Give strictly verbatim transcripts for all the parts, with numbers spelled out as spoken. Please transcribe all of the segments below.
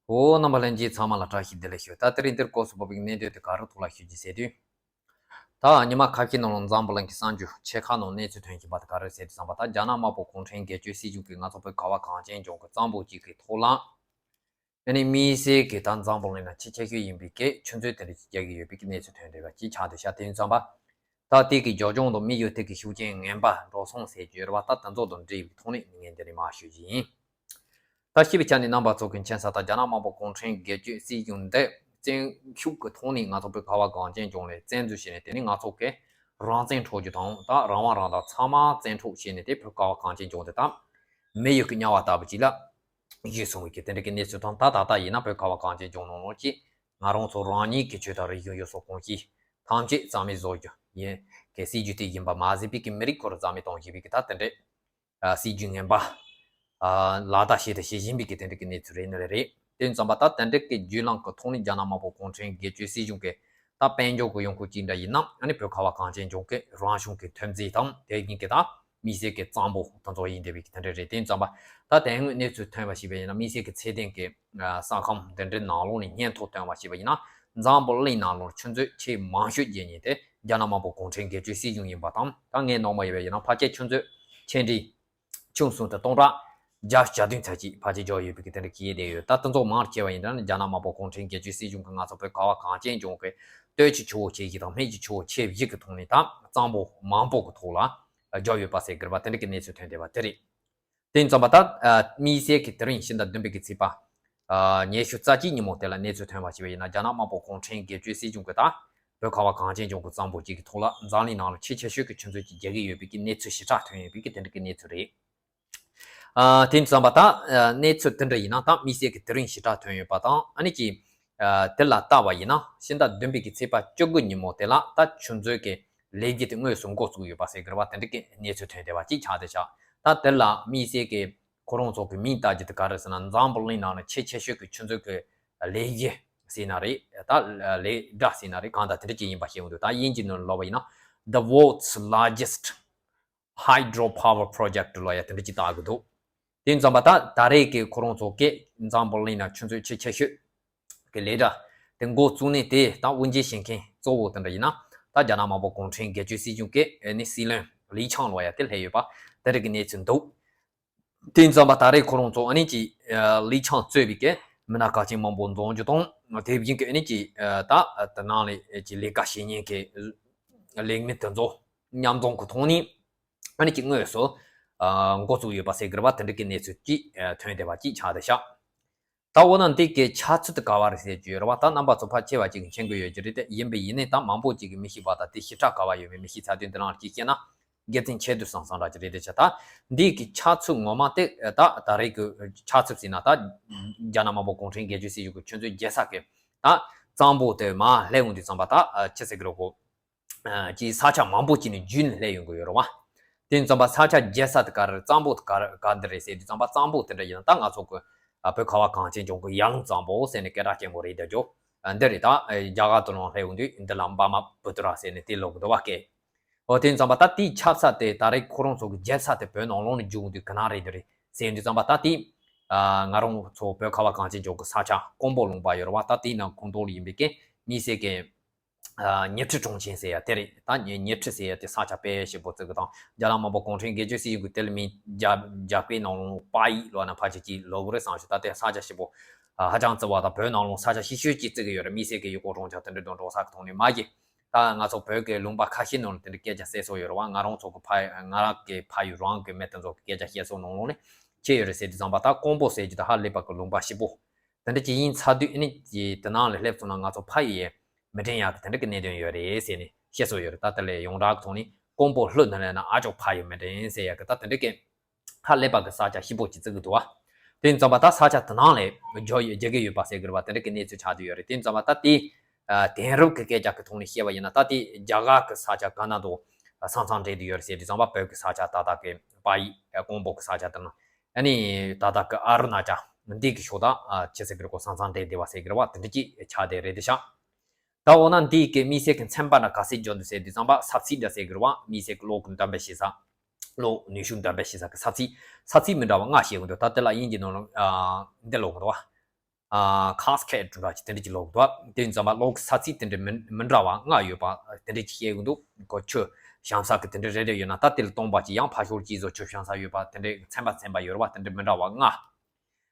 འོ། རྣམ་པ་ལྷན་རྒྱས་ཚང་མ་ལ་བཀྲ་ཤིས་བདེ་ལེགས་ཞུ། ད་དེ་རིང་འདིར་སྐབས་སུ་བབས་པའི་གནད་དོན་དེ་ག་རེ་ཐོག་ལ་ཞུ་རྒྱུ་ཟེར་དུས། ད་ཉི་མ་ཁ་ཤས་ནང་ལ་འཛམ་བུ་གླིང་གི་གསར་འགྱུར་ཆེ་ཁག་ནང་གནས་ཚུལ་ཐོན་བཞིན་པ་དེ་ག་རེ་ཟེར་དུས་ཙམ་པ། ད་རྒྱ་ནག་དམར་པོ་གུང་ཁྲན་སྒེར་གཅོད་སྲིད་གཞུང་གིས་ང་ཚོ་བོད་ཁ་བ་གངས་ཅན་ལྗོངས་ཀྱི་གཙང་པོ་གཅིག་གི་ཐོག་ལ། ཨ་ནི་དམིགས་བསལ་གྱི་ད་འཛམ་བུ་གླིང་ན་ཆེས་ཆེ་ཤོས་ཡིན་པའི་གི་ཆུ་མཛོད་དེ་འདྲ་ཅིག་རྒྱག་གི་ཡོད་པའི་གི་གནས་ཚུལ་ཐོན་བསྡད་པ་ཅིག་ཆགས་བསྡད་ཤག་དེ་ཡིན་ཙམ་པ། ད་དེ་གི་རྒྱབ་ལྗོངས་དང་དམིགས་ཡུལ་དེ་གི་ཤུགས་རྐྱེན་ངན་པ་འགྲོ་སོང་ཟེར་གྱི་ཡོད་རེད་བ། ད་དེ་ཚོ་དང་འབྲེལ་བའི་ཐོག་ནས་ངས་འདི་ནས་མར་ཞུ་རྒྱུ་ཡིན། ད་སྤྱི་པའི་ཆ་ནས་རྣམ་པ་ཚོ་གི་མཁྱེན་གསལ་ལྟར་རྒྱ་ནག་དམར་པོ་གུང་ཁྲན་སྒེར་གཅོད་སྲིད་གཞུང་འདི་བཙན་ཤུགས་ཀྱི་ཐོག་ནས་ང་ཚོ་བོད་ཁ་བ་གངས་ཅན་ལྗོངས་ལ་བཙན་འཛུལ་བྱས་ནས། དེ་ནས་ང་ཚོ་གི་རང་བཙན་འཕྲོག་རྒྱུ་དང་། ད་རང་དབང་རང་བདག་ཚང་མ་བཙན་འཕྲོག་བྱས་ནས། དེ་བོད་ཁ་བ་གངས་ཅན་ལྗོངས་དེ་ད་མེ་ཡོད་ཀྱི་དམྱལ་བ་ལྟ་བུ་ཅིག་ལ་བསྒྱུར་སོང་བའི་གི་དེ་འདྲ་གི་གནས་ཚུལ་དང་། ད་ད་ལྟ་ཡིན་ན་བོད་ཁ་བ་གངས་ཅན་ལྗོངས་ནང་ལོགས་ཀྱི་ང་རང་ཚོ་རང་ཉིད་ཀྱི་ཆོས་དང་རིག་གཞུང་ཡུལ་སྲོལ་གོམས་གཤིས་ཐམས་ཅད་རྩ་མེད་བཟོ་རྒྱུ་ཡིན་གི་སྲིད་ཇུས་དེ་ཡིན་པ་མ་ཟད་པའི་གི་མི་རིགས་ཁོ་རང་རྩ་མེད་གཏོང་བཞིན་པའི་གི་ད་དེ་འདྲའི་ཨ་སྲིད་ཇུས་ངན་པ་ཨ་ལག་བསྟར་བྱས་དང་བྱེད་བཞིན་པའི་གི་དེ་འདྲ་གི་གནས་ཚུལ་རེད་ནི་རེད། དེ་ཙམ་པ་ད་དེ་འདྲ་གི་བརྒྱུད་ལམ་གི་ཐོག་ནས་རྒྱ་ནག་དམར་པོ་གུང་ཁྲན་སྒེར་གཅོད་སྲིད་གཞུང་གི་ད་དཔལ་འབྱོར་གྱི་ཡོང་ཁུངས་གཅིག་འདྲ་ཡིན་ན། ཨ་ནི་བོད་ཁ་བ་གངས་ཅན་ལྗོངས་ཀྱི་རང་གཞུང་གི་ཐོན་རྫས་དང་། དེ་བཞིན་གྱི་ད་དམིགས་བསལ་གྱི་གཙང་པོ་དེ་ཚོ་ཡིན་བསྡད་པའི་གི་དེ་འདྲ་རེད། དེ་ཙམ་པ་ད་དེ་སྔོན་གནས་ཚུལ་ཐོན་པ་ཞིག་བས་ཡིན་ན། དམིགས་བསལ་གྱི་ཚེ་བརྟན་གྱི་ཨ་ས་ཁམས་དེ་འདྲའི་ནང་ལོགས་ནས་སྙན་ཐོ་ཐོན་པ་ཞིག་བས་ཡིན་ན། འཛམ་བུ་གླིང་ནང་ལོགས་ཆུ་མཛོད་ཆེས་མང་ཤོས་བརྒྱུད་ནས་དེ་རྒྱ་ནག་དམར་པོ་གུང་ཁྲན་སྒེར་གཅོད་སྲིད་གཞུང་ཡིན་པ་དང་། ད་ངས་ནོར་མ་ཡིན་པ་ཡིན་ན་ཕལ་ཆེར་ཆུ་མཛོད་ཆེ་འབྲིང་ཆུང་གསུམ་དེ་སྟོང་ཕྲག་བརྒྱ་བཞི་བཅུ་ཞེ་བདུན་ཙམ་ཅིག་ཕལ་ཆེར་འཇོག་ཡོད་པའི་གི་དེ་འདྲ་གི་ཡིན་བསྡད་ཡོད། ད་དེ་ཚོ་མང་རུ་བྱས་པ་ཡིན་ན། རྒྱ་ནག་དམར་པོ་གུང་ཁྲན་སྒེར་གཅོད་སྲིད་གཞུང་གིས་ང་ཚོ་བོད་ཁ་བ་གངས་ཅན་ལྗོངས་ཀྱི་སྟོད་ཀྱི་ཆུ་བོ་ཆེ་བཞི་དང་སྨད་ཀྱི་ཆུ་བོ་ཆེ་བཞི་གི་ཐོག་ནས་ད་གཙང་པོ་མང་པོ་གི་ཐོག་ལ་འཇོག་ཡོད་པ་ཟེར་གི་རེད་པ། དེ་འདྲ་གི་གནས་ཚུལ་ཐོན་བསྡད་པ་དེ་རེད། དེ་ཡིན་ཙམ་པ་ད་ཨ་དམིགས་བསལ་གྱི་དེ་རིང་ཕྱི་ཟླ་བདུན་པའི་གི་ཚེས་པ་ཨ་ཉི་ཤུ་རྩ་གཅིག་ཉིན་མོ་དེ་ལ་གནས་ཚུལ་ཐོན་པ་ཞིག་བས་ཡིན་ན། རྒྱ་ནག་དམར་པོ་གུང་ཁྲན་སྒེར་གཅོད་སྲིད་གཞུང་གིས་ད་བོད་ཁ་བ་གངས་ཅན་ལྗོངས་ཀྱི་གཙང་པོ་གཅིག་གི་ཐོག་ལ་འཛམ་གླིང་ནང་ལ་ཆེས་ཆེ་ཤོས་ཀྱི་ཆུ་མཛོད་ཅིག་རྒྱག་གི་ཡོད་པའི་གི་གནས་ཚུལ་ཞེ་དྲག་ཐོན་ཡོད་པའི་གི་དེ་འདྲ་གི་གནས་ཚུལ་རེད། ཨ་དེ་ཡིན་ཙམ་པ་ད་ཨ་གནས་ཚུལ་དེ་འདྲ་ཡིན་ན། ད་དམིགས་བསལ་གྱི་དེ་རིང་ཞེ་དྲག་ཐོན་ཡོད་པ་དང་། ཨ་ནི་ཀྱི་ཨ་དེ་ལ་བལྟས་པ་ཡིན་ན། ཕྱི་ཟླ་བདུན་པའི་གི་ཚེས་པ་བཅུ་དགུ་ཉིན་མོ་དེ་ལ་ད་ཆུ་མཛོད་ཀྱི་ལས་འགུལ་དེ་དངོས་སུ་འགོ་བཙུགས་ཡོད་པ་ཟེར་གི་རེད་པ། དེ་འདྲ་གི་གནས་ཚུལ་ཐོན་བསྡད་པ་ཅིག་ཆགས་བསྡད་ཤག་ད་དེ་ལ་དམིགས་བསལ་གྱི་ཁོ་རང་ཚོ་གི་མིང་བཏགས་རྒྱུ་དེ་ག་རེ་ཟེར་ན། འཛམ་བུ་གླིང་ནང་ནས་ཆེས་ཆེ་ཤོས་ཀྱི་ཆུ་མཛོད་ཀྱི་ལས་གཞི་ཟེར་ན་རེད། ད་ལས་གྲྭ་ཟེར་ན་རེད། གང་ལྟར་དེ་འདྲ་ཅིག་ཡིན་པ་ཤེས་ཡོང་འདུག་ད་དབྱིན་ཇི་ནང་ལབ་པ་ཡིན་ན། The world's largest hydropower project ལབ་ཡ་དེ་འདྲ་ཅིག་བཏགས་གི་འདུག་དེ་ཡིན་ཙམ་པ་ད་ད་རེས་ཀྱི་ཁོ་རང་ཚོ་གིས་འཛམ་བུ་གླིང་ན་ཆུ་མཛོད་ཆེས་ཆེ་ཤོས་ཀྱི་ལས་གྲྭ་དེ་འགོ་བཙུགས་ནས། དེ་ད་དབུ་འབྱེད་བྱེད་མཁན་གཙོ་བོ་དེ་འདྲ་ཡིན་ན། ད་རྒྱ་ནག་དམར་པོ་གུང་ཁྲན་སྒེར་གཅོད་སྲིད་གཞུང་གི་ཨ་ནི་སྲིད་བློན་ལི་ཆང་ལབ་ཡ་དེ་སླེབས་ཡོད་པ། དེ་འདྲ་གི་གནས་ཚུལ་འདུག་དེ་ཡིན་ཙམ་པ་ད་རེས་ཁོ་རང་ཚོ་ཨ་ནི་ཀྱི་ཨ་ལི་ཆང་གཙོས་པའི་གི་མི་སྣ་གལ་ཆེན་མང་པོ་འཛོམས་རྒྱུ་དང་། དེ་བཞིན་གྱི་ཨ་ནི་ཀྱི་ཨ་ད་དེ་ནང་ལ་ཀྱི་ལས་ཀ་བྱེད་མཁན་གྱི་ལས་མི་དེ་ཚོ་མཉམ་འཛོམས་ཀྱི་ཐོག་ནས་ཨ་ནི་ཀྱི་དངོས་སུ་ཨ་འགོ་བཙུགས་ཡོད་པ་ཟེར་གི་རེད་པ། དེ་འདྲ་གི་གནས་ཚུལ་ཅིག་ཨ་ཐོན་བསྡད་པ་ཅིག་ཆགས་བསྡད་ཤག་ད་འོ་ན་འདི་གི་ཆགས་ཚུལ་དེ་ག་བ་རེད་ཟེར་གྱི་ཡོད་རེད་པ། ད་རྣམ་པ་ཚོ་ཕལ་ཆེ་བ་ཅིག་གིས་མཁྱེན་གྱི་ཡོད་ཀྱི་རེད་དེ། ཡིན་པས་ཡིན་ནའི་ད་མང་པོ་ཅིག་གིས་མི་ཤེས་པ་དང་། དེ་ཞེ་དྲག་ག་བ་ཡོད་མེད་མི་ཤེས་ཚར་དུས་འདི་ནང་ལ་ཅིག་བཤད་ན་དགེ་མཚན་ཆེ་དུས་སང་སང་འདྲ་ཅིག་རེད་དེ་ཆ། ད་འདི་གི་ཆགས་ཚུལ་ངོ་མ་དེ་ད་ད་རེས་ཀྱི་ཆགས་ཚུལ་ཟེར་ན། ད་རྒྱ་ནག་དམར་པོ་གུང་ཁྲན་སྒེར་གཅོད་སྲིད་གཞུང་གི་ཆུ་མཛོད་རྒྱལ་ས་གི་ད་གཙང་པོ་དེ་མར་སླེབས་ཡོང་དུས་ཙམ་པ། ད་ཅི་ཟེར་གི་རེད་གོ། ཨ་ཅིག་ས་ཆ་མང་པོ་ཅིག་ནས་བརྒྱུད་ནས་སླེབས་ཡོང་གི་ཡོད་རེད་པ། དེ་ཡིན་ཙམ་པ་ས་ཆ་རྒྱལ་ས་དེ་ག་རེ་རེད། གཙང་པོ་དེ་ག་རེ་ག་འདི་རེད་ཟེར་དུས་ཙམ་པ། གཙང་པོ་དེ་འདྲ་ཡིན་ན་ད་ང་ཚོ་གི་ཨ་བོད་ཁ་བ་གངས་ཅན་ལྗོངས་ཀྱི་ཡར་ཀླུང་གཙང་པོ་ཟེར་ནས་སྐད་གྲགས་ཆེན་པོ་རེད་དེ་ཇོ། ཨ་འདི་རེད། ད་ཨ་རྒྱ་གར་དུ་ལོག་སླེབས་ཡོང་དུས་འདི་ལ་འབར་མ་བུ་ཏུ་ར་ཟེར་ནས་དེ་ལབ་གི་འདུག་པ་ཀྱེ། འོ་དེ་ཡིན་ཙམ་པ་ད་དེའི་ཆབ་ས་དེ་ད་རེས་ཁོ་རང་ཚོ་གི་རྒྱལ་ས་དེ་བོད་ནང་ལོགས་ནས་བརྒྱུད་ཡོང་དུས་ག་ན་རེད་འདི་རེད་ཟེར་དུས་ཙམ་པ། ད་དེ་ཨ་ང་རང་ཚོ་བོད་ཁ་བ་གངས་ཅན་ལྗོངས་ཀྱི་ས་ཆ་ཀོང་པོ་ལུང་པ་ཡོད་རེད་པ། ད་དེའི་ནང་ཁོངས་གཏོགས་ལ་ཡིན་པའི་གི་དམིགས་བསལ་གྱི་ཨ་ཉི་ཁྲི་གྲོང་ཁྱེར་ཟེར་ཡ་དེ་རེད། ད་ཉི་ཉི་ཁྲི་ཟེར་ཡ་དེ་ས་ཆ་དཔེ་ཞིབ་པོ་བརྩི་གི་དང་། རྒྱ་ནག་དམར་པོ་གུང་ཁྲན་སྒེར་གཅོད་སྲིད་གཞུང་གི་དེ་ལ་མིང་རྒྱ་རྒྱ་སྐད་ནང་ལོགས་པ་ཡིག་ལབ་ན་ཕལ་ཆེར་ཅིག་ལབ་གི་རེད་བསམ་ཞིག་ད་དེ་ས་ཆ་ཞིབ་པོ་ཨ་ཧ་ཅང་བརྩི་བ་དང་། བོད་ནང་ལོགས་ས་ཆ་ཤེས་ཤོས་ཅིག་བརྩི་གི་ཡོད་རེད། དམིགས་བསལ་གྱི་ཡུལ་སྐོར་སྲུང་སྐྱོབ་དེ་འདྲ་དང་འགྲོ་ས་གི་ཐོག་ནས་མ་གཞི། ད་ང་ཚོ་བོད་ཀྱི་ལུང་པ་ཁ་ཤས་ནང་ལ་དེ་འདྲ་སྐད་ཆ་གསལ་སོང་ཡོད་རེད་པ། ང་རང་ཚོ་གི་ཕ་ང་རང་གི་ཕ་ཡུལ་རང་གི་མི་དེ་ཚོ་གི་སྐད་ཆ་བཤད་སོང་ནང་ལོགས་ནས་ཁྱེར་ཡོད་རེད་ཟེར་དུས་ཙམ་པ། ད་ཀོང་པོ་ཟེར་རྒྱུ་དེ་ཧ་ལས་པ་གི་ལུང་པ་ཞིབ་པོ་དེ་འདྲ་ཅིག་ཡིན་ཚར་དུས། ཨ་ནི་དེ་ནང་ལ་སླེབས་སོང་ན་ང་ཚོ་ཕ་ཡུལ་མི་དྲན་ཡག་གི་དེ་འདྲ་གི་གནད་དོན་ཡོད་རེད་ཟེར་ནས་བཤད་སོང་ཡོད་རེད། ད་དེ་ལས་ཡོངས་གྲགས་ཀྱི་ཐོག་ནས་ཀོང་པོ་ལྷོད་ནས་སླེབས་ན་ཨ་ཅོག་ཕ་ཡུལ་མི་དྲན་ཟེར་ཡག་གི་ད་དེ་འདྲ་གི་ཧ་ལས་པ་གི་ས་ཆ་ཞིབ་པོ་ཅིག་བརྩི་གི་འདུག་པ། དེ་ཡིན་ཙམ་པ་ད་ས་ཆ་དེ་ནང་ལ་འཇོག་རྒྱག་གི་ཡོད་པ་ཟེར་གི་རེད་པ། དེ་འདྲ་གི་གནས་ཚུལ་ཆགས་བསྡད་ཡོད་རེད། དེ་ཡིན་ཙམ་པ་ད་དེ་ཨ་དེང་རབས་ཀྱི་སྐད་ཆ་གི་ཐོག་ནས་བཤད་པ་ཡིན་ན། ད་དེ་རྒྱ་གར་གི་ས་ཆ་ག་ན་དང་ཨ་ས་མཚམས་འབྲེལ་བསྡད་ཡོད་རེད་ཟེར་དུས་ཙམ་པ། བོད་ཀྱི་ས་ཆ་ད་ལྟ་གི་པ་ཡིག་ཨ་ཀོང་པོ་གི་ས་ཆ་དེ་ནང་། ཨ་ནི་ད་ལྟ་གི་ཨ་རུ་ན་ཅལ་འདི་གི་ཕྱོགས་དང་ཨ་ཅི་ཟེར་གི་རེད་གོ། ས་མཚམས་འབྲེལ་བསྡད་པ་ཟེར་གི་རེད་པ། དེ་འདྲ་ཅིག་ཆགས་བསྡད་རེད་དེ་ཤག་ད་འོ་ན་འདི་གི་དམིགས་བསལ་གྱི་ཚན་པ་འདྲ་ག་ཚོད་འཇོག་འདུག་ཟེར་དུས་ཙམ་པ། ས་ཚིགས་འདྲ་ཟེར་གི་རེད་པ། དམིགས་བསལ་གྱི་གློག་གི་འགྲེམས་སྤེལ་བྱེད་ས། གློག་ནུས་ཤུགས་འགྲེམས་སྤེལ་བྱེད་ས་གི་ས་ཚིགས། ས་ཚིགས་མི་འདྲ་བ་ལྔ་བཤད་གི་འདུག་ད་དེ་ལ་དབྱིན་ཇི་ནང་ལ་ཨ་འདི་ལབ་གི་འདུག་པ། ཨ་cascade འདྲ་ཅིག་དེ་འདྲ་ཅིག་ལོག་འདུག་དེ་ཡིན་ཙང་མ་གློག་གི་ས་ཚིགས་དེ་འདྲ་མི་མི་འདྲ་བ་ལྔ་ཡོད་པ་དེ་འདྲ་ཅིག་བཤད་གི་འདུག་གོ་ཆུ་གཤམ་ས་གི་དེ་འདྲ་རེ་རེ་ཡོད་ན་ད་དེ་ལ་སྟོང་པ་ཅིག་ཡང་ཕ་ཤོར་གྱིས་བཟོ་ཆུ་གཤམ་ས་ཡོད་པ་དེ་འདྲ་ཚན་པ་ཚན་པ་ཡོད་རེད་བ། དེ་འདྲ་མི་འདྲ་བ་ལྔ།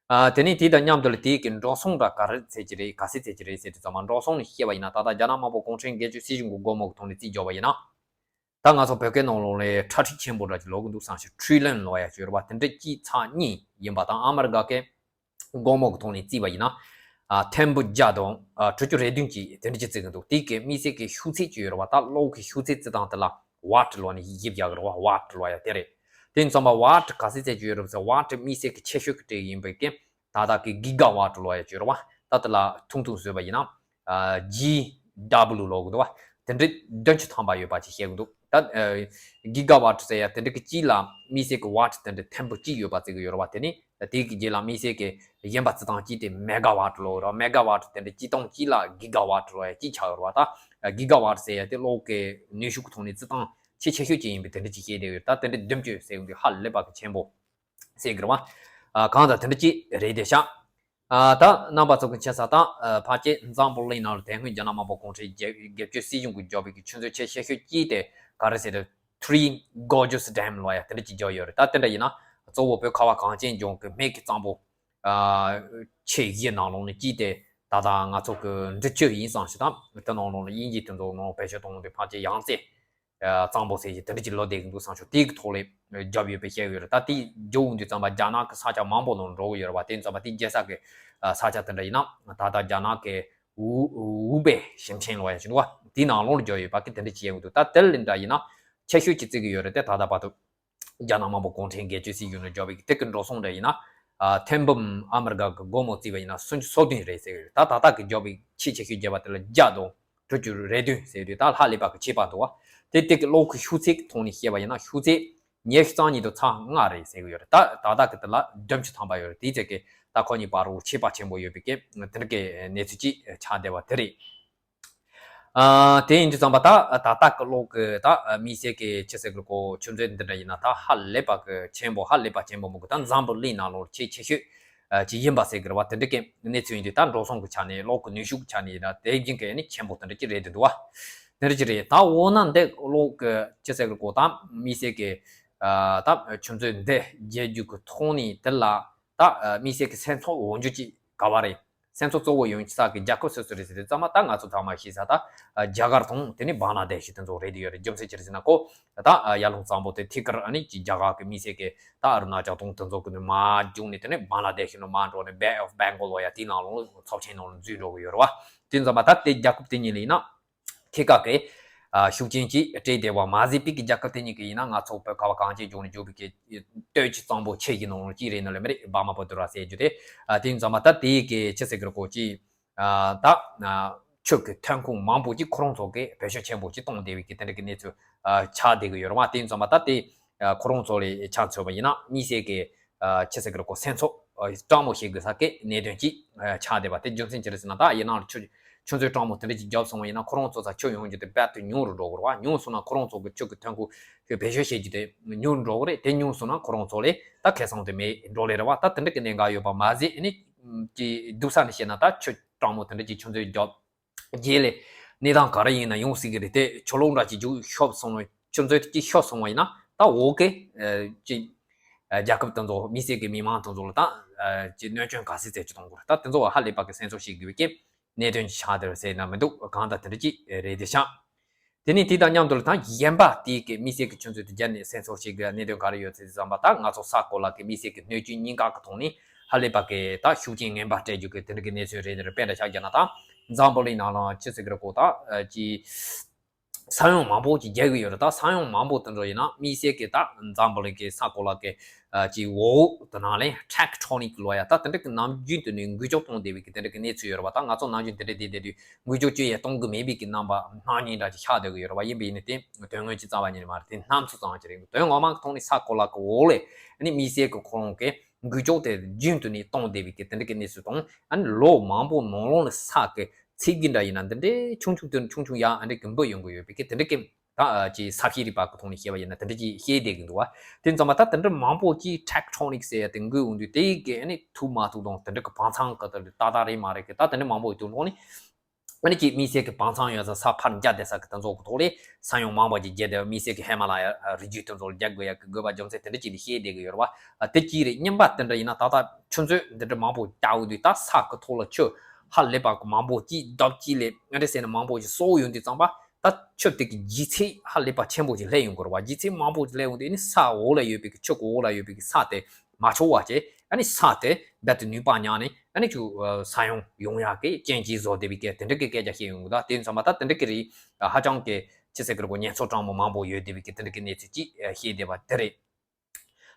ཨ་དེ་ནས་དེ་དང་མཉམ་དུ་ལ་དེའི་གི་འགྲོ་སོང་འདྲ་ག་རེ་ཚད་ཀྱི་རེད་ག་ཚད་ཚད་ཀྱི་རེད་ཟེར་དུས་ཙམ་མ་འགྲོ་སོང་ནས་བཤད་པ་ཡིན་ན་ད་ལྟ་རྒྱ་ནག་དམར་པོ་གུང་ཁྲན་སྒེར་གཅོད་སྲིད་གཞུང་གི་སྒོ་མོ་གི་ཐོག་ནས་རྩིས་འཇོག་པ་ཡིན་ན། ད་ང་ཚོ་བོད་སྐད་ནང་ལོགས་ལ་ཁྲ་ཁྲིག་ཆེན་པོ་འདྲ་ཅིག་ལོག་གི་འདུག་བསམ་ཞིག trillion ལོག་ཡ་ཅིག་ཡོད་རེད་བ། དེ་འདྲ་གཅིག་ཚེག་གཉིས་ཡིན་པ་དང་ཨ་མི་རི་ཀ་གི་སྒོ་མོ་གི་ཐོག་ནས་བརྩིས་པ་ཡིན་ན། ཨ་ཐེར་འབུམ་བརྒྱ་དང་ཨ་དྲུག་ཅུ་རེ་བདུན་གྱིས་དེ་འདྲ་ཅིག་བརྩི་གི་འདུག་དེ་གི་དམིགས་བསལ་གྱི་ཤུགས་ཚད་ཅིག་ཡོད་རེད་བ། ད་གློག་གི་ཤུགས་ཚད་བརྩི་སྟངས་དེ་ལ་ཝཊ་ལོག་ནས་ཡིབ་རྒྱག་གི་རེད་བ། ཝཊ་ལོག་ཡ་དེ་རེད། དེ་ཡིན་ཙང་མ་ཝཊ་ག་ཚད་ཚད་ཅིག་ཡོད་རེད་ཟེར་ཝཊ་དམིགས་བསལ་གྱི་ཆེ་ཤོས་ཀྱི་གྲས་ཡིན་པའི་གི་ད་ལྟ་གི་གི་ག་ཝཊ་ལོག་ཡ་ཅིག་ཡོད་རེད་བ། ད་དེ་ལ་ཐུང་ཐུང་བཟོས་པ་ཡིན་ན། ཨ་ཇི་ཌབ་ལུ་ལོག་གི་འདུག་བ། དེ་འདྲའི་བདུན་ཅུ་ཐམ་པ་ཡོད་པ་ཅིག་བཤད་གི་འདུག་ད་ཨ་གི་ག་ཝཊ་ཟེར་ཡ་དེ་འདྲ་གི་གཅིག་ལ་དམིགས་བསལ་གྱི་ཝཊ་དེ་འདྲ་ཐེར་འབུམ་གཅིག་ཡོད་པ་བརྩི་གི་ཡོད་རེད་བ། དེ་ནི་དེ་གི་རྗེས་ལ་དམིགས་བསལ་གྱི་གཞན་པ་བརྩི་སྟངས་གཅིག་དེ་མེ་ག་ཝཊ་ལོག་རེད་བ། མེ་ག་ཝཊ་དེ་འདྲ་གཅིག་སྟོང་གཅིག་ལ་གི་ག་ཝཊ་ལོག་ཡ་གཅིག་ཆགས་ཡོད་རེད་བ། ད་གི་ག་ཝཊ་ཟེར་ཡ་དེ་གློག་གི་ནུས་ཤུགས་ཐོག་ནས་བརྩི་སྟངས་ཆེས་ཆེ་ཤོས་ཅིག་ཡིན་པའི་དེ་འདྲ་ཅིག་བཤད་བསྡད་ཡོད། ད་དེ་འདྲ་བདུན་ཅུ་ཟེར་གི་འདུག་ཧ་ལས་པ་གི་ཆེན་པོ་ཟེར་གི་རེད་བ། ཨ་གང་ལྟར་དེ་འདྲ་ཅིག་རེད་བསྡད་ཤག་ཨ་ད་རྣམ་པ་ཚོ་གི་མཁྱེན་ས་དང་ཨ་ཕལ་ཆེར་འཛམ་བུ་གླིང་ནང་ལ་དེ་སྔོན་རྒྱ་ནག་དམར་པོ་གུང་ཁྲན་རྒྱལ་རྒྱལ་གཅེས་སྲིད་གཞུང་གིས་བརྒྱབ་པའི་གི་ཆུ་མཛོད་ཆེས་ཆེ་ཤོས་གཅིག་དེ་ག་རེ་ཟེར་ན་Three Gorges Dam ལོག་ཡ་དེ་འདྲ་ཅིག་བརྒྱབ་ཡོད་རེད། ད་དེ་འདྲ་ཡིན་ན་གཙོ་བོ་བོད་ཁ་བ་གངས་ཅན་ལྗོངས་ཀྱི་སྨད་ཀྱི་གཙང་པོ་ཨ་ཆེས་བཞི་ནང་ལོགས་ནས་གཅིག་དེ་ད་ལྟ་ང་ཚོ་གི་འབྲི་ཆུ་ཡིན་བསམ་ཞིག་དང་དེ་ནང་ལོགས་ནས་དབྱིན་ཇི་དེ་ཚོ་ནང་བེད་སྤྱོད་གཏོང་དུས་ཕལ་ཆེར་ཡང་རྩེ། གཙང་པོ་ཟེར་གྱི་དེ་འདྲ་ཅིག་ལོ་བསྡད་ཀྱི་འདུག་བསམ་ཤོག་དེའི་གི་ཐོག་ལས་རྒྱབ་ཡོད་པའི་བཤད་ཀྱི་ཡོད་རེད། ད་དེ་རྒྱབ་འོང་དུས་ཙམ་པ་རྒྱ་ནག་གི་ས་ཆ་མང་པོ་ནང་འགྲོ་གི་ཡོད་རེད་བ། དེ་ཙམ་པ་དེ་རྒྱལ་ས་གི་ས་ཆ་དེ་འདྲ་ཡིན་ན་ད་ལྟ་རྒྱ་ནག་གི་ཝུ་ཝུ་པེ་ཞིང་ཆེན་ལོག་ཡ་ཞིག་འདུག་བ། དེའི་ནང་ལོགས་ལ་རྒྱབ་ཡོད་པ་གི་དེ་འདྲ་ཅིག་ཡོང་གི་འདུག་ད་དེ་ལ་འདྲ་ཡིན་ན་ཆེ་ཤོས་ཅིག་བརྩི་གི་ཡོད་རེད། དེ་ད་ལྟ་བར་དུ་རྒྱ་ནག་དམར་པོ་གུང་ཁྲན་སྒེར་གཅོད་སྲིད་གཞུང་ནས་བརྒྱབ་པའི་གི་དེ་གི་འགྲོ་སོང་འདྲ་ཡིན་ན་ཐེར་འབུམ་ཨ་མི་རི་ཀ་གི་སྒོར་མོ་བརྩིས་པ་ཡིན་ན་སུམ་ཅུ་སོ་བདུན་རེད་ཟེར་གི་ཡོད་རེད། ད་ད་ལྟ་གི་བརྒྱབ་པའི་ཆེས་ཆེ་ཤོས་བརྒྱབ་པ་དེ་ལ་བརྒྱ་དང་དྲུག་ཅུ་རེ་བདུན་ཟེར་དུས་ད་ལྷག་ལས་པ་གི་ཆད་པ་འདུག་བ། དེ་དེ་གི་གློག་གི་ཤུགས་ཚད་ཐོག་ནས་བཤད་པ་ཡིན་ན་ཤུགས་ཚད་ཉི་ཤུ་རྩ་གཉིས་དང་ཚེག་ལྔ་རེད་ཟེར་གི་ཡོད་རེད། ད་ད་ལྟ་གི་དེ་ལ་བདུན་ཅུ་ཐམ་པ་ཡོད་རེད། དེའི་ཚེ་གི་ད་ཁོ་གཉིས་བར་རུ་ཆད་པ་ཆེན་པོ་ཡོད་པའི་གི་དེ་འདྲ་གི་གནས་ཚུལ་ཅིག་ཆགས་བསྡད་པ་དེ་རེད། ཨ་དེ་ཡིན་དུས་ཙམ་པ་ད་ད་ལྟ་གི་གློག་གི་ད་དམིགས་བསལ་གི་ཆི་ཟེར་གི་གོ་ཆུ་མཛོད་འདི་འདྲ་ཡིན་ན་ད་ཧ་ལས་པ་གི་ཆེན་པོ་ཧ་ལས་པ་ཆེན་པོ་མོ་གི་ད་འཛམ་བུ་གླིང་ནང་ལོགས་ཆེས་ཆེ་ཤོས་ཅིག་ཡིན་པ་ཟེར་གི་རེད་བ། དེ་འདྲ་གི་གནས་ཚུལ་ཡིན་དུས་ད་འགྲོ་སོང་གི་ཆ་ནས་གློག་གི་ནུས་ཤུགས་ཀྱི་ཆ་ནས་ཡིན་ན་དེ་བཞིན་གི་ནི་ཆེན་པོ་དེ་འདྲ་ཅིག་རེད་འདུག་བ། དེ་འདྲ་ཅིག་རེད། ད་འོ་ན་འདི་གློག་གི་ཆི་ཟེར་གི་གོ་ད་དམིགས་བསལ་གི་ད་ཆུ་མཛོད་འདི་རྒྱལ་རྒྱུ་གི་ཐོག་ནས་དེ་ལ་ད་དམིགས་བསལ་གི་སེམས་ཚོར་འོང་རྒྱུ་ཅིག་ག་བ་རེད། སེམས་ཚོར་གཙོ་བོ་ཡོང་ས་གི་རྒྱལ་ཁབ་སོ་སོ་རེད་ཟེར་དུས་ཙམ་པ་ད་ང་ཚོ་ཚང་མ་ཤེས་ས་ད་རྒྱ་གར་དང་དེ་ནས་བང་ལ་དེ་ཤི་དེ་ཚོ་རེད་དེ་ཡོད་རེད། རྒྱུ་མཚན་ཅི་རེད་ཟེར་ན་ཁོ་ད་ཡར་ཀླུང་གཙང་པོ་དེ་ཐིག་ཀར་ཨ་ནི་ཅི་རྒྱ་གར་གི་དམིགས་བསལ་གི་ད་ཨ་རུ་ན་ཅལ་དང་དེ་ཚོ་གི་ནས་མར་རྒྱུག་ནས་དེ་ནས་བང་ལ་དེ་ཤི་ནས་མར་འགྲོ་ནས་Bay of Bengal ལོག་ཡ་དེའི་ནང་ལོགས་ཚབས་ཆེན་ནང་ལ་འཛུལ་འགྲོ་གི་ཡོད་རེད་བ། དེ་ཙམ་པ་ད་དེ་རྒྱལ་ཁབ་དེ་གཉིས་ལ་ཡིན་ན། ཐད་ཀར་གྱི་ཤུགས་རྐྱེན་གྱིས་སྤྲད་བསྡད་པ་མ་ཟད་པའི་གི་རྒྱལ་ཁབ་དེ་གཉིས་ཀྱི་ཡིན་ན་ང་ཚོ་བོད་ཁ་བ་གངས་ཅན་ལྗོངས་ནས་བརྒྱུད་པའི་གི་སྟོད་ཀྱི་གཙང་པོ་ཆེ་གི་ནང་གཅིག་རེད་ནོ་ལེ་མི་རེད། འབར་མ་བོད་དུ་ར་ཟེར་རྒྱུ་དེ་དེ་ཡིན་ཙང་མ་ད་དེའི་གི་ཆི་ཟེར་གི་རེད་གོ་ཅི་ད་ཆུ་གི་ཐོན་ཁུངས་མང་པོ་ཅིག་ཁོ་རང་ཚོ་གི་བེད་སྤྱོད་ཆེན་པོ་ཅིག་གཏོང་བསྡད་པའི་གི་དེ་འདྲ་གི་གནས་ཚུལ་ཆགས་བསྡད་གི་ཡོད་རེད་བ། དེ་ཡིན་ཙང་མ་ད་དེ་ཁོ་རང་ཚོ་ལས་ཆ་མཚོན་པ་ཡིན་ན་དམིགས་བསལ་གི་ཆི་ཟེར་གི་རེད་གོ་སེམས་ཚོར་སྤྲང་མོ་ཞིག་དགོས་ས་གི་གནད་དོན་ཅིག་ཆགས་བསྡད་པ་དེ་རྒྱུ་མཚན་ཅི་རེད་ཟེར་ན་ད་ཡིན་ནའང་ཆུ་ཆུ་མཛོད་སྤྲང་མོ་དེ་འདྲ་ཅིག་བརྒྱབ་སོང་བ་ཡིན་ན་ཁོ་རང་ཚོ་ཚ་ཆུ་ཡོང་རྒྱུ་དེ་རྦད་དེ་ཉུང་རུ་འགྲོ་གི་རེད་བ། ཉུང་སོང་ན་ཁོ་རང་ཚོ་གི་ཆུ་གི་ཐོན་ཁུངས་བེད་སྤྱོད་བྱེད་རྒྱུ་དེ་ཉུང་རུ་འགྲོ་གི་རེད། དེ་ཉུང་སོང་ན་ཁོ་རང་ཚོ་ལས་ད་ཁེ་བཟང་དེ་མེད་འགྲོ་ལེ་རེད་བ། ད་དེ་འདྲ་གི་གནད་འགག་ཡོད་པ་མ་ཟད་ཨ་ནི་ཀྱི་སྡུག་ས་ནས་བཤད་ན་ད་ཆུ་སྤྲང་མོ་དེ་འདྲ་ཅིག་ཆུ་མཛོད་བརྒྱབ་རྗེས་ལས་གནས་སྟངས་ག་རེ་ཡིན་ན་ཡོང་སྲིད་གི་རེད། དེ་ཆུ་ལོག་འདྲ་ཅིག་རྒྱུག་ཤོབ་སོང་བ་ཆུ་མཛོད་ཅིག་ཤོར་སོང་བ་ཡིན་ན་ད་འོག་གི་ཅིག་རྒྱལ་ཁབ་དེ་ཚོ་དམིགས་བསལ་གི་མི་མང་དེ་ཚོ་ལ་ད་ཅིག་གནོད་སྐྱོན་ག་ཚད་ཚད་ཅིག་གཏོང་དགོས་རེད། ད་དེ་ཚོ་ཧ་ལས་པ་གི་སེམས་ཚོར་ཞིག་དགོས་པའི་གི་གནད་དོན་ཆགས་བསྡད་ཟེར་ན་མི་འདུག་གང་ལྟར་དེ་འདྲ་ཅིག་རེད་དེ་ཤག་དེ་ནས་དེ་དང་མཉམ་དུ་ལ་ད་གཞན་པ་དེའི་གི་དམིགས་བསལ་གྱི་ཆུ་མཛོད་དེ་བརྒྱབ་ནས་སེམས་ཚོར་ཞིག་གི་གནད་དོན་ག་རེ་ཡོད་ཚེ་ཙམ་པ་ད་ང་ཚོ་ས་གོ་ལ་གི་དམིགས་བསལ་གྱི་སྣོད་བཅུད་རྙིང་ག་གི་ཐོག་ནས་ཧ་ལས་པ་གི་ད་ཤུགས་རྐྱེན་ངན་པ་སྤྲད་རྒྱུ་གི་དེ་འདྲ་གི་གནས་ཚུལ་རེད་དེ་རེད། དཔེ་འདྲ་ཆགས་བརྒྱབ་ན་ད་འཛམ་བུ་གླིང་ནང་ལ་ཆི་ཟེར་གི་རེད་གོ་ད་ཅི་ས་ཡོམ་མང་པོ་ཅིག་རྒྱག་གི་ཡོད་རེད། ད་ས་ཡོམ་མང་པོ་དེ་འདྲ་ཡིན་ན་དམིགས་བསལ་གྱི་ད་འཛམ་བུ་གླིང་གི་ས་གོ་ལ་གི་ཅིག་འོག་དེ་ནང་ལས་tectonic ལོ་ཡ་ད་དེ་འདྲ་གི་ནམ་རྒྱུན་དུ་ནས་འགུལ་སྐྱོད་གཏོང་བསྡད་པའི་གི་དེ་འདྲ་གི་གནས་ཚུལ་ཡོད་རེད་བ། ད་ང་ཚོ་ནམ་རྒྱུན་དེ་འདྲ་བསྡད་བསྡད་དུས་འགུལ་སྐྱོད་ཅི་ཡང་གཏོང་གི་མེད་པའི་གི་རྣམ་པ་སྣང་བརྙན་འདྲ་ཅིག་ཤར་སྡོད་ཀྱི་ཡོད་རེད་བ། ཡིན་པ་ཡིན་ན་དེ་དོན་དངོས་ཅིག་རྩ་བ་ཉིད་ནས་མ་རེད། དེ་སྣང་ཚུལ་ཙམ་ཅིག་རེད། དོན་ངོ་མ་གི་ཐོག་ནས་ས་གོ་ལ་གི་འོག་ལས་ཨ་ནི་དམིགས་བསལ་གི་ཁོ་རང་གི་འགུལ་སྐྱོད་དེ་རྒྱུན་དུ་ནས་གཏོང་བསྡད་པའི་གི་དེ་འདྲ་གི་གནས་ཚུལ་དང་ཨ་ནི་ལོ་མང་པོ་ནང་ལོགས་ལ་ས་གི་ཚིག་གི་འདྲ་ཡིན་ན་འདི་འདྲའི་ཆུང་ཆུང་དེ་ཆུང་ཆུང་ཡང་ཨ་འདྲ་གི་འབུད་ཡོང་གི་ཡོད་པའི་གི་དེ་འདྲ་གི་ ད་ཅིག་ས་བཤད་རིག་པ་གི་ཐོག་ནས་བཤད་པ་ཡིན་ན་དེ་འདྲ་ཅིག་བཤད་བསྡད་ཀྱི་འདུག་བ། དེ་ཙམ་པ་ད་དེ་འདྲ་མང་པོ་ཅིག་tectonic ཟེར་ཡ་དེ་འགོས་འོང་དུས་དེ་ཡི་གི་ཨ་ནི་ཐུག་མ་ཐུག་དང་དེ་འདྲ་གི་བང་ཚང་གི་དེ་ཏག་ཏག་རེད་མ་རེད་གི་ད་དེ་འདྲ་མང་པོ་ཡོད་དུས་ཐོག་ནས། ཨ་ནི་ཅིག་དམིགས་བསལ་གྱི་བང་ཚང་ཡོད་ས་ས་ཕར་འཇགས་བསྡད་ས་གི་དེ་ཚོ་གི་ཐོག་ལས་ས་ཡོམ་མང་པོ་ཅིག་བརྒྱབ་བསྡད་དམིགས་བསལ་གྱི་ཧི་མ་ལ་ཡ་རི་རྒྱུད་དེ་ཚོ་ལ་རྒྱག་དགོས་ཡ་གི་དགོས་པ་རྒྱུ་མཚན་དེ་འདྲ་ཅིག་ལ་བཤད་བསྡད་ཀྱི་ཡོད་རེད་བ། དེ་གཅིག་རེད། གཉིས་པ་དེ་འདྲ་ཡིན་ན་ད་ལྟ་ཆུ་མཛོད་འདི་འདྲ་མང་པོ་བརྒྱབ་འོང་དུས་ད་ས་གི་ཐོག་ལ་ཆུ་ཧ་ལས་པ་གི་མང་པོ་ཅིག་རྡོ་གཅིག་ལས་ཨ་འདྲ་ཟེར་ནས་མང་པོ་ཅིག་གསོག་ཡོང་དུས་ཙམ་པ་ད་ཆུ་དེ་གི་ལྗིད་ཚད་ཧ་ལས་པ་ཆེན་པོ་ཅིག་སླེབས་ཡོང་གི་རེད་བ། ལྗིད་ཚད་མང་པོ་ཅིག་སླེབས་ཡོང་དུས་ཨ་ནི་ས་འོག་ལ་ཡོད་པའི་གི་ཆུ་གི་འོག་ལ་ཡོད་པའི་གི་ས་དེ་མ་ཆགས་པ་བྱས་ཨ་ནི་ས་དེ་རྦད་དེ་ནུས་པ་ཉམས་ནས་ཨ་ནི་ཅིག་ས་ཡོམ་ཡོང་ཡག་གི་རྐྱེན་ཅིག་བཟོ་བསྡད་པའི་གི་དེ་འདྲ་གི་སྐད་ཆ་བཤད་ཡོང་གི་འདུག་དེ་ཙམ་པ་ད་དེ་འདྲ་གི་རིགས་ཧ་ཅང་གི་ཅི་ཟེར་གི་རེད་གོ་ཉེན་ཚབས་དྲག་མོ་མང་པོ་ཡོད་བསྡད་པའི་གི་དེ་འདྲ་གི་གནས་ཚུལ་ཅིག་བཤད་བསྡད་པ་དེ་རེད།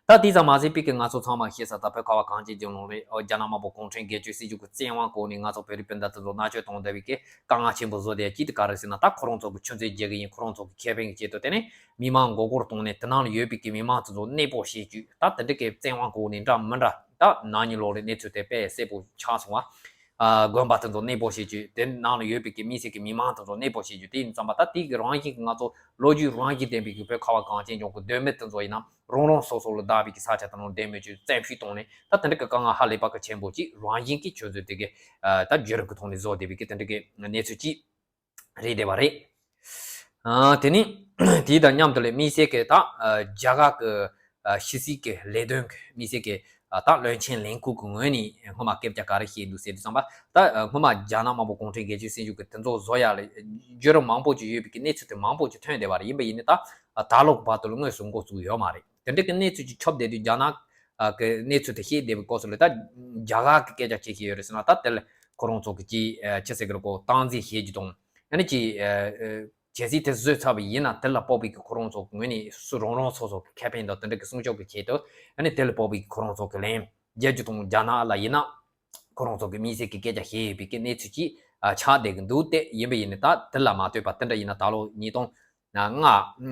ད་དེ་ཙམ་མ་ཟད་པའི་གི་ང་ཚོ་ཚང་མ་ཤེས་ས་ད་བོད་ཁ་བ་གངས་ཅན་ལྗོངས་ལུང་རེད། ཨོ་རྒྱ་ནག་དམར་པོ་གུང་ཁྲན་སྒེར་གཅོད་སྲིད་ཇུས་ཀྱི་བཙན་དབང་འོག་ནས་ང་ཚོ་བོད་རིགས་སྤུན་ཟླ་དེ་ཚོ་མནར་གཅོད་གཏོང་བསྡད་པའི་གི་དཀའ་ངལ་ཆེན་པོ་བཟོ་བསྡད་ཡ་ཅིག་དེ་ག་རེ་ཟེར་ན་ད་ཁོ་རང་ཚོ་གི་ཆུ་མཛོད་བརྒྱབ་གི་ཡིན། ཁོ་རང་ཚོ་གི་ཁེ་ཕན་གྱི་ཆེད་དུ་དེ་ནས་མི་མང་མགོ་སྐོར་བཏང་ནས་དེ་ནང་ལ་ཡོད་པའི་གི་མི་མང་དེ་ཚོ་གནས་སྤོ་བྱེད་རྒྱུ་ད་དེ་འདྲ་གི་བཙན་དབང་འོག་ནས་འདྲ་མི་འདྲ་ད་ན་ནིང་ལོ་ལ་གནས་ཚུལ་དེ་དཔེ་གསལ་པོ་ཆགས་སོང་བ། དགོན་པ་དེ་ཚོ་གནས་སྤོ་བྱེད་རྒྱུ། དེ་ནང་ལ་ཡོད་པའི་གི་དམིགས་བསལ་གྱི་མི་མང་དེ་ཚོ་གནས་སྤོ་བྱེད་རྒྱུ། དེ་ཡིན་ཙམ་པ་ད་དེ་གི་རང་བཞིན་གྱི་ང་ཚོ་ལོ་རྒྱུས་རང་བཞིན་ལྡན་པའི་གི་བོད་ཁ་བ་གངས་ཅན་ལྗོངས་ཀྱི་སྡོད་མི་དེ་ཚོ་ཡིན་ན་རང་རང་སོ་སོ་ལ་བདག་པའི་གི་ས་ཆ་དེ་ནང་བསྡད་མི་ཆོག་བཙན་ཤུགས་བཏང་ནས་ད་དེ་འདྲ་གི་དཀའ་ངལ་ཧ་ལས་པ་གི་ཆེན་པོ་ཅིག་རང་བཞིན་གྱི་ཆུ་མཛོད་དེ་གི་ད་བརྒྱུད་རིམ་གི་ཐོག་ནས་བཟོ་བསྡད་པའི་གི་དེ་འདྲ་གི་གནས་ཚུལ་ཅིག་རེད་བསྡད་པ་རེད། ཨ་དེ་ནི་དེ་དང་མཉམ་དུ་ལས་དམིགས་བསལ་གྱི་ད་ཨ་རྒྱ་གར་གྱི་ཨ་ཕྱི་སྲིད་ཀྱི་ལས་དོན་གྱི་དམིགས་བསལ་གྱི་ཨ་ད་བློན་ཆེན་ལས་ཁུངས་ཀྱི་ངོས་ནས་སྔོན་མ་སྐད་ཆ་ག་རེ་བཤད་འདུག་ཟེར་དུས་ཙམ་པ་ད་ཨ་སྔོན་མ་རྒྱ་ནག་དམར་པོ་གུང་ཁྲན་སྒེར་གཅོད་སྲིད་ཇུས་ཀྱི་དེ་ཚོ་བཟོ་ཡ་ལ་བརྒྱུད་རིམ་མང་པོ་ཅིག་ཡོད་པའི་གི་གནས་ཚུལ་དེ་མང་པོ་ཅིག་ཐོན་བསྡད་པ་རེད། ཡིན་པ་ཡིན་ནའི་ད་ཨ་ད་ལོ་བར་དུ་ལ་དངོས་སུ་འགོ་བཙུགས་ཡོད་མ་རེད། དེ་འདྲ་གི་གནས་ཚུལ་ཅིག་ཁྱབ་བསྡད་དུས་རྒྱ་ནག་གི་གནས་ཚུལ་དེ་བཤད་བསྡད་པའི་སྐབས་སུ་ལ་ད་རྒྱ་གར་གྱི་སྐད་ཆ་ཅིག་བཤད་ཡོད་རེད་ཟེར་ན་ད་དེ་ལ་ཁོ་རང་ཚོ་གི་ཅིག་ཅི་ཟེར་གི་རེད་གོ་སྟངས་འཛིན་བྱེད་རྒྱུ་དང་ཨ་ནི་ཅིག་གལ་སྲིད་དེ་བཟོས་ཚར་བ་ཡིན་ན་དེ་ལ་དཔག་པའི་གི་ཁོ་རང་ཚོ་གི་ངོས་ནས་སུ་རང་རང་སོ་སོ་གི་ཁེ་ཕན་དང་དེ་འདྲ་གི་སྲུང་སྐྱོབ་ཀྱི་ཆེད་དུ་ཨ་ནི་དེ་ལ་དཔག་པའི་གི་ཁོ་རང་ཚོ་གི་ལན་རྒྱག་རྒྱུ་དང་རྒྱ་ནག་ལ་ཡིན་ན་ཁོ་རང་ཚོ་གི་དམིགས་བསལ་གྱི་སྐད་ཆ་བཤད་ཡོད་པའི་གི་གནས་ཚུལ་ཅིག་ཆགས་བསྡད་གི་འདུག་སྟེ། ཡིན་པ་ཡིན་ནའི་ད་དེ་ལ་མ་ལྟོས་པ་དེ་འདྲ་ཡིན་ན་ད་ལོ་ཉིས་སྟོང་ལྔ་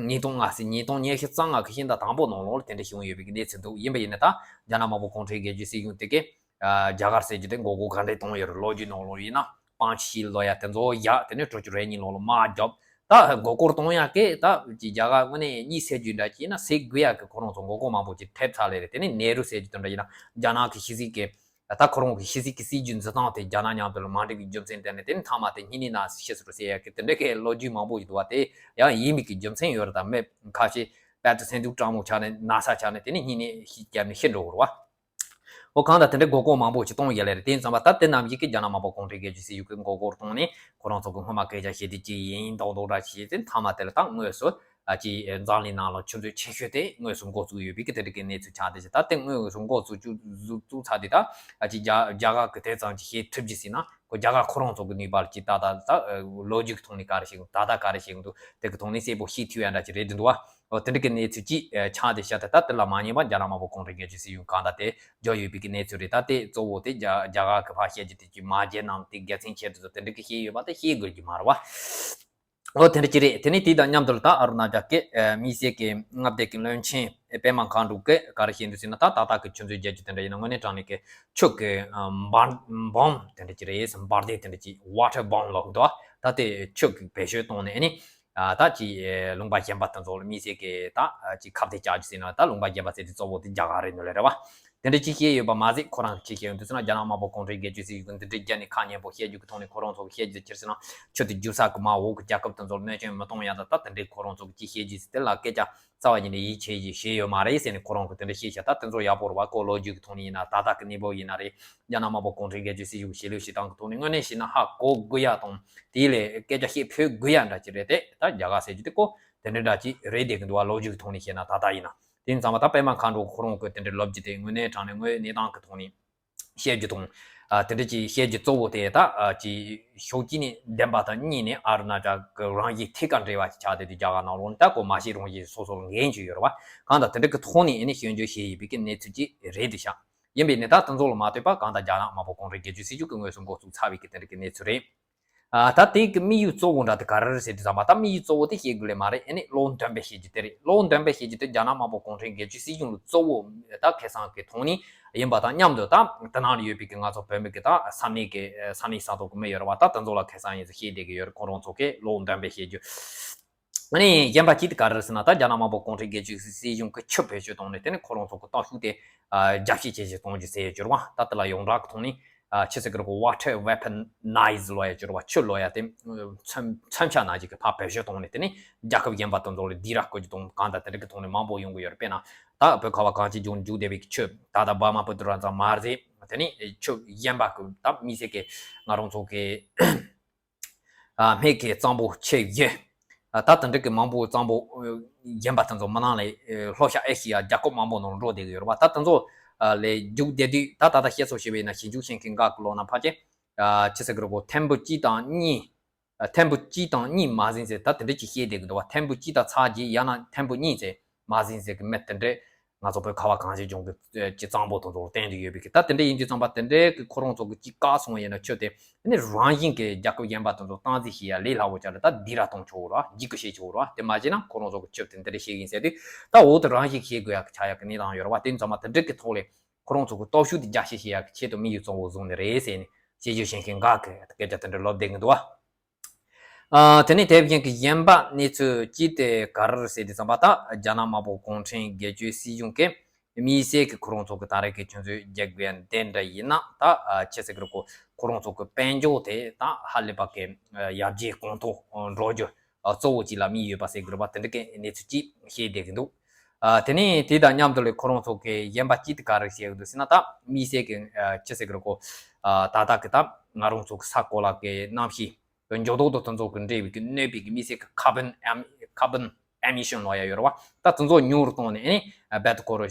ཉིས་སྟོང་ལྔ་ཟེར་ཉིས་སྟོང་ཉི་ཤུ་རྩ་ལྔ་གི་ཤིང་རྟ་དང་པོ་ནང་ལོགས་ལ་དེ་འདྲ་བྱུང་ཡོད་པའི་གནས་ཚུལ་འདུག་ཡིན་པ་ཡིན་ནའི་ད་རྒྱ་ནག་དམར་པོ་གུང་ཁྲན་སྒེར་གཅོད་སྲིད་གཞུང་དེ་གས་རྒྱ་གར་ཟེར་རྒྱུ་དེ་མགོ་སྐོར་ག་འདྲས་གཏོང་ཡོད་རེད། ལོ་རྒྱུས་ནང་ལོགས་ཡིན་ན་པང་ཆེན་ལོ་ཡ་དེ་ཚོ་བཞག་དེ་ནས་དྲུག་ཅུ་རེ་གཉིས་ལོ་ལ་དམག་རྒྱབ། ད་མགོ་སྐོར་གཏོང་ཡ་གས་ད་ཅིག་རྒྱ་གར་དངོས་གནས་གཉིད་སད་རྒྱུ་འདྲ་ཅིག་ཡིན་ན་སད་དགོས་ཡ་གི་ཁོ་རང་ཚོ་མགོ་སྐོར་མང་པོ་ཅིག་ཐེབས་ཚར་ལེ་རེད། དེ་ནས་ནེ་རུ་ཟེར་རྒྱུ་དེ་འདྲ་ཡིན་ན་རྒྱ་ནག་གི་ཕྱི་སྲིད་ཀྱི་ད་ཁོ་རང་གི་ཕྱི་སྲིད་ཀྱི་སྲིད་ཇུས་འཛིན་སྟངས་དེ་རྒྱ་ནག་མཉམ་དུ་ལ་མ་འགྲིག་པའི་རྒྱུ་མཚན་དེ་ནས་དེ་ནི་མཐའ་མ་དེ་སྙིང་ནད་ན་ཤི་སོང་ཟེར་ཡ་གི་དེ་འདྲ་གི་ལོ་རྒྱུས་མང་པོ་ཞིག་འདུག་བ། དེ་ཡང་ཡིན་མིན་གྱི་རྒྱུ་མཚན་ཡོད་རེད། ད་མི་ཁ་ཤས་དཔལ་དུ་སེམས་སྡུག་དྲང་མོ་ཆགས་ནས་ན་ཚ་ཆགས་ནས་དེ་ནི་སྙིང་ནད་ཤི་བརྒྱབ་ནས་ཤི་འགྲོ་གི་རེད་བ། འོ་གང་ལྟར་དེ་འདྲའི་མགོ་སྐོར་མང་པོ་ཞིག་གཏོང་ཡ་ལེ་རེད། དེ་ཡིན་ཙམ་པ་ད་དེ་ནམ་ཞིག་གི་རྒྱ་ནག་དམར་པོ་གུང་ཁྲན་སྒེར་གཅོད་སྲིད་གཞུང་གི་མགོ་སྐོར་གཏོང་ནས་ཁོ་རང་ཚོ་གི་སྔོན་མ་སྐད་ཆ་བཤད་དེ་ཅི་ཡིན་མདོག་མདོག་འདྲ་བྱས་ཏེ་མཐའ་མ་དེ་ལ་ད་དངོས་སུ། ཨ་ཅིག་འཛམ་གླིང་ནང་ལ་ཆུ་མཛོད་ཆེ་ཤོས་དེ་དངོས་སུ་འགོ་བཙུགས་ཡོད་པའི་གི་དེ་འདྲ་གི་གནས་ཚུལ་ཆགས་བསྡད་ཤག་ད་དེ་དངོས་སུ་འགོ་བཙུགས་བཅུག་བཙུགས་ཚར་དུས་ད་ཨ་ཅིག་རྒྱ་རྒྱ་གར་གི་དེ་ཙམ་གྱི་ཤེས་ཐུབ་ཀྱི་ཟེར་ན་ཁོ་རྒྱ་གར་ཁོ་རང་ཚོ་གི་ནུས་པ་ལ་ཅིག་ད་ད་ད་ལོ་རྒྱུས་ཀྱི་ཐོག་ནས་ག་རེ་བྱེད་གི་འདུག་ད་ལྟ་ག་རེ་བྱེད་གི་འདུག་དེ་གི་ཐོག་ནས་གསལ་པོ་ཤེས་ཐུབ་ཡ་འདྲ་ཅིག་རེད་འདུག་བ། འོ་དེ་འདྲ་གི་གནས་ཚུལ་ཅིག་ཆགས་བསྡད་ཤག་ད་ད་དེ་ལ་མ་ཉན་པ་རྒྱ་ནག་དམར་པོ་གུང་ཁྲན་སྒེར་གཅོད་སྲིད་གཞུང་གང་ད་དེ་འཇོག་ཡོད་པའི་གི་གནས་ཚུལ་རེད། ད་དེ་གཙོ་བོ་དེ་རྒྱ་རྒྱ་གར་གི་ཕར་བཤད་རྒྱུ་དེ་ཅིག་མ་བརྗེད་ནམ་དེ་དགེ་མཚན་ཆེད་དུ་དེ་འདྲ་གི་བཤད་ཡོད་པ་དེ་བཤད་དགོས་རྒྱུ་མ་རེད་བ། འོ་དེ་འདྲ་ཅིག་རེད། དེ་ནས་དེ་དང་མཉམ་དུ་ལ་ད་ཨ་རུ་ན་ཅལ་གི་ཨ་དམིགས་བསལ་གི་མངའ་སྡེ་གི་བློན་ཆེན་པད་མ་མཁའ་འགྲོ་གི་ག་རེ་བཤད་འདུག་ཟེར་ན་ད་ད་ལྟ་གི་ཆུ་མཛོད་རྒྱག་རྒྱུ་དེ་འདྲ་ཡིན་ན་དངོས་གནས་དྲང་གནས་གི་ཆུ་གི་ཨ་འབར་འབུམ་དེ་འདྲ་ཅིག་རེད། འབར་མདེལ་དེ་འདྲ་ཅིག་water bomb་ལབ་འདུག་ད་དེ་ཆུ་གི་བེད་སྤྱོད་བཏང་ནས་ཨ་ནི་ཨ་ད་ཅིག་ཨ་ལུང་པ་གཞན་པ་དེ་ཚོ་ལ་དམིགས་བསལ་གི་ད་ཨ་ཅིག་ཁ་གཏད་བཅག་རྒྱུ་ཟེར་ན་ད་ལུང་པ་གཞན་པ་ཟེར་དུས་གཙོ་བོ་དེ་རྒྱ་གར་རེད་འདུག་ལེ་རེད་བ། དེ་འདྲ་ཅིག་བཤད་ཡོད་པ་མ་ཟད་ཁོ་རང་གིས་ཅིག་བཤད་ཡོང་དུས་ཟེར་ན་རྒྱ་ནག་དམར་པོ་གུང་ཁྲན་སྒེར་གཅོད་སྲིད་གཞུང་གིས་འདི་འདྲའི་རྒྱ་ནས་ཁ་སྙན་པོ་བཤད་རྒྱུ་གི་ཐོག་ནས་ཁོ་རང་ཚོ་གིས་བཤད་རྒྱུ་དེ་ཕྱིར་ཟེར་ན་ཆུ་དེ་རྒྱུག་ས་གི་མར་འོག་གི་རྒྱལ་ཁབ་དེ་ཚོར་གནོད་སྐྱོན་མི་གཏོང་ཡ་ད་ད་དེ་འདྲའི་ཁོ་རང་ཚོ་གིས་ཅིག་བཤད་རྒྱུ་ཟེར་དེ་ལ་སྐད་ཆ་རྩ་བ་ཉིད་ནས་ཡིད་ཆེས་ཀྱི་བྱས་ཡོད་མ་རེད་ཟེར་ནས་ཁོ་རང་གིས་དེ་འདྲ་བཤད་ཤག་ད་དེ་ཚོ་ཡག་པོ་རེད་བ། ཁོ་ལོ་རྒྱུས་ཀྱི་ཐོག་ནས་ཡིན་ན་ད་ལྟ་གི་གནས་བབ་ཡིན་ན་རེད། རྒྱ་ནག་དམར་པོ་གུང་ཁྲན་སྒེར་གཅོད་སྲིད་གཞུང་གི་བྱེད་ལས་བྱེད་སྟངས་ཀྱི་ཐོག་ནས་དངོས་གནས་བཤད་ན་ཧ་གོ་དགོས་ཡ་དང་དེ་ལས་སྐད་ཆ་བཤད་ཕོད་དགོས་ཡ་འདྲ་ཅིག་རེད་དེ། ད་རྒྱ་གར་ཟེར་རྒྱུ་དེ་ཁོ་དེ་འདྲ་འདྲ་ཅིག་རེད་བསྡད་ཀྱི་འདུག་བ། ལོ་རྒྱུས་ཀྱི་ཐོག་ནས་བཤད་ན་ད་ལྟ་ཡིན་ན། དེ་ཡིན་ཙང་མ་ད་པད་མ་མཁའ་འགྲོ་ཁོ་རང་གིས་དེ་འདྲའི་ལབ་རྒྱུ་དེ་དངོས་གནས་དྲང་གནས་དངོས་གནས་སྟངས་ཀྱི་ཐོག་ནས་བཤད་རྒྱུ་དང་། ཨ་དེ་འདྲ་ཅིག་བཤད་རྒྱུ་གཙོ་བོ་དེ་ད་ཨ་ཅིག་ཕྱོགས་གཅིག་ནས་བདེན་པ་དང་གཉིས་ནས་ཨ་རུ་ན་ཅལ་གྱི་རང་བཞིན་ཐད་ཀར་འབྲེལ་བ་ཅིག་ཆགས་བསྡད་དུས་རྒྱ་གར་ནང་ལོགས་ནས་ད་ཁོ་མ་ཤེས་རང་ཤེས་སོ་སོར་འགན་ཅིག་ཡོད་རེད་བ། གང་ལྟར་དེ་འདྲ་གི་ཐོག་ནས་ཨ་ནི་སྐྱོན་བརྗོད་བྱས་ཡོད་པའི་གི་གནས་ཚུལ་ཅིག་རེད་འདུག་ཤག་ཡིན་པས་ནི་ད་དེ་ཚོ་ལ་མ་ལྟོས་པར་གང་ལྟར་རྒྱ་ནག་དམར་པོ་གུང་ཁྲན་སྒེར་གཅོད་སྲིད་གཞུང་གིས་དངོས་སུ་འགོ་བཙུགས་ཚར་བའི་གི་དེ་འདྲ་གི་གནས་ཚུལ་རེད། ཨ་ད་དེ་གི་དམིགས་ཡུལ་གཙོ་བོ་འདྲ་དེ་ག་རེ་རེད་ཟེར་དུས་ཙམ་པ་ད་དམིགས་ཡུལ་གཙོ་བོ་དེ་བཤད་དགོས་ལེ་མ་རེད། ཨ་ནི་བློ་འདོན་པའི་བཤད་རྒྱུ་དེ་རེད། བློ་འདོན་པའི་བཤད་རྒྱུ་དེ་རྒྱ་ནག་དམར་པོ་གུང་ཁྲན་སྒེར་གཅོད་སྲིད་གཞུང་ལ་གཙོ་བོ་ད་ཁེ་བཟང་གི་ཐོག་ནས་ཡིན་པ་དང་མཉམ་དུ་ད་དེ་ནང་ལ་ཡོད་པའི་གི་ང་ཚོ་བོད་མི་གི་ད་ས་གནས་གི་ས་གནས་ས་ཐོག་གི་མི་ཡོད་རེད་བ། ད་དེ་ཚོ་ལ་ཁེ་བཟང་ཡིན་ཟེར་བཤད་བསྡད་གི་ཡོད་རེད། ཁོ་རང་ཚོ་གི་བློ་འདོན་པའི་བཤད་རྒྱུ། ཨ་ནི་གཞན་པ་གཅིག་དེ་ག་རེ་རེད་ཟེར་ན། ད་རྒྱ་ནག་དམར་པོ་གུང་ཁྲན་སྒེར་གཅོད་སྲིད་གཞུང་གི་ཆུ་བེད་སྤྱོད་བཏང་ནས་དེ་ནི་ཁོ་རང་ཚོ་གི་སྟོབས་ཤུགས་དེ་ཨ་རྒྱ་བསྐྱེད་བྱེད་ཀྱི་གཏོང་རྒྱུ་ཟེར་ཡོད་རེད་བ། ད་དེ་ལ་ཡོངས་གྲགས་ཀྱི་ཐོག་ནས་ཨ་ཆི་ཟེར་གི་རེད་གོ། Water weaponize ལབ་ཡ་ཅིག་ཡོད་རེད་བ། ཆུ་ལབ་ཡ་དེ་མཚོན་མཚོན་ཆ་ནང་བཞིན་གི་ཕར་བེད་སྤྱོད་བཏང་ནས་དེ་ནི་རྒྱལ་ཁབ་གཞན་པ་དེ་ཚོ་ལ་སྡིགས་ར་བསྐུལ་རྒྱུ་དང་གང་ལྟར་དེ་འདྲ་གི་ཐོག་ནས་མང་པོ་ཡོང་གི་ཡོད་རེད། དཔེར་ན་ད་བོད་ཁ་བ་གངས་ཅན་ལྗོངས་རྒྱུག་བསྡད་པའི་ཆུ། ད་ལྟ་འབར་མ་བོད་དུ་ར་ཙམ་མ་ཟད་དེ་ནི་ཆུ་གཞན་པ་གི་ད་དམིགས་བསལ་གི་ང་རང་ཚོ་གི་ཨ་སྨད་ཀྱི་གཙང་པོ་ཆུ་བཞི། ཨ་ད་དེ་འདྲ་གི་མང་པོ་གཙང་པོ་ཨ་གཞན་པ་དེ་ཚོ་མི་ནང་ལ་ཨ་ལྷོ་ཤར་ཨེ་ཤི་ཡ་རྒྱལ་ཁབ་མང་པོ་ནང་འགྲོ་བསྡད་ཀྱི་ཡོད་རེད་བ། ད་དེ་ཚོ་ཨ་ལ་རྒྱུག་བསྡད་དུས་ད་ད་ལྟ་བཤད་སྲོལ་བྱས་པ་ཡིན་ན་ཞིབ་འཇུག་བྱེད་མཁན་འགའ་གི་ལོག་ན་ཕལ་ཆེར་ཨ་ཆི་ཟེར་གི་རེད་གོ། ཐེམ་པོ་གཅིག་དང་གཉིས། ཨ་ཐེམ་པོ་གཅིག་དང་གཉིས་མ་ཟིན་ཟེར་ད་དེ་འདྲ་ཅིག་བཤད་བསྡད་ཀྱི་འདུག་བ། ཐེམ་པོ་གཅིག་དང་ཚར་རྗེས་ཡང་ན་ཐེམ་པོ་གཉིས་ཟེར་མ་ཟིན་ཟེར་གི་མི་དེ་འདྲས་ང་ཚོ་བོད་ཁ་བ་གངས་ཅན་ལྗོངས་ཀྱི་ཀྱི་གཙང་པོ་དེ་ཚོར་བརྟེན་དུ་ཡོད་པའི་གི། ད་དེ་འདྲ་ཡིན་དུས་ཙམ་པ་དེ་འདྲའི་གི་ཁོ་རང་ཚོ་གི་ཅིག་བཀག་སོང་བ་ཡིན་ན་ཆོས་དེ་ནི་རང་བཞིན་གྱི་རྒྱལ་ཁབ་གཞན་པ་དེ་ཚོ་སྟངས་འཛིན་བྱེད་ཡ་ལས་སླ་བོ་ཆགས་ལ། ད་སྡིགས་ར་གཏོང་ཆོག་ར་འཇིགས་སྐུལ་བྱེད་ཆོག་ར། དེ་མ་བྱས་ན་ཁོ་རང་ཚོ་གི་ཆོས་དེ་འདི་འདྲ་བྱེད་ཀྱི་ཡིན་ཟེར་དུས་ད་འོག་ཏུ་རང་བཞིན་བྱེད་དགོས་ཡ་གི་ཆགས་ཡ་གི་གནས་སྟངས་ཡོད་ར་བ། དེ་ཙམ་པ་དེ་འདྲ་གི་ཐོག་ལས་ཁོ་རང་ཚོ་གི་སྟོབས་ཤུགས་དེ་རྒྱ་སྐྱེད་བྱེད་ཡ་གི་ཆེད་དུ་དམིགས་ཡུལ་གཙོ་བོ་བཟུང་ནི་རེད་ཟེར་ནས་དཔྱད་བརྗོད་བྱེད་མཁན་འགའ་གི་སྐད་ཆ་དེ་འདྲ་ལབ་བསྡད་ཀྱི་འདུག་བ། ཨ་དེ་ནས་དེ་བཞིན་གྱི་གཞན་པ་གནས་ཚུལ་གཅིག་དེ་ག་རེ་རེད་ཟེར་དུས་ཙམ་པ། ད་རྒྱ་ནག་དམར་པོ་གུང་ཁྲན་སྒེར་གཅོད་སྲིད་གཞུང་གིས་དམིགས་བསལ་གྱི་ཁོ་རང་ཚོ་གི་ད་རེས་ཀྱི་ཆུ་མཛོད་རྒྱག་དགོས་འདི་འདྲ་ཡིན་ན། ད་ཨ་ཆི་ཟེར་གི་རེད་གོ། ཁོ་རང་ཚོ་གི་དཔལ་འབྱོར་དེ་ད་ཧ་ལས་པ་གི་ཨ་ཡར་རྒྱས་གོང་མཐོར་འགྲོ་རྒྱུ་ཨ་གཙོ་བོ་གཅིག་ལ་དམིགས་ཡོད་པ་ཟེར་གི་རེད་བ། དེ་འདྲ་གི་གནས་ཚུལ་གཅིག་བཤད་བསྡད་ཀྱི་འདུག་ཨ་དེ་ནས་དེ་དང་མཉམ་དུ་ལས་ཁོ་རང་ཚོ་གི་གཞན་པ་གཅིག་དེ་ག་རེ་བཤད་ཀྱི་འདུག་ཟེར་ན། ད་དམིགས་བསལ་གྱི་ཨ་ཆི་ཟེར་གི་རེད་གོ། ཨ་ད་ལྟ་གི་ད་ང་རང་ཚོ་གི་ས་གོ་ལ་གི་གནམ་གཤིས་འགྱུར་ལྡོག་དང་དེ་ཚོ་གི་འབྲེལ་བའི་གི་གནོད་པའི་གི་དམིགས་བསལ་གྱི་ཁར་བོན་ཨེམ་ཁར་བོན་ཨེ་མི་ཤན་ལབ་ཡ་ཡོད་རེད་བ། ད་དེ་ཚོ་ཉུང་རུ་གཏོང་ནས་ཨ་ནི་རྦད་དེ་ཁོ་རང་